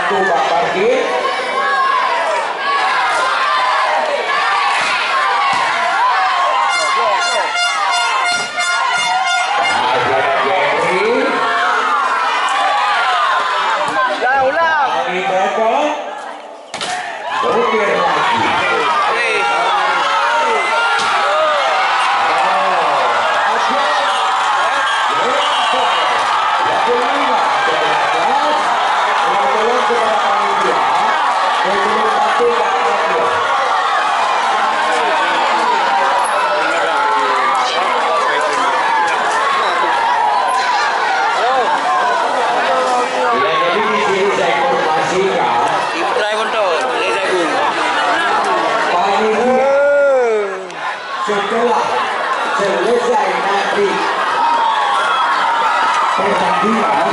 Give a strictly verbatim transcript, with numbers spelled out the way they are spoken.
Bak parkir. Ulang, ulang. Dari Bogor. Sopir lagi. Jadi di sini saya informasikan, Ibu Trai Montor, Reza Gung. Panitia, setelah selesai nanti pertandingan,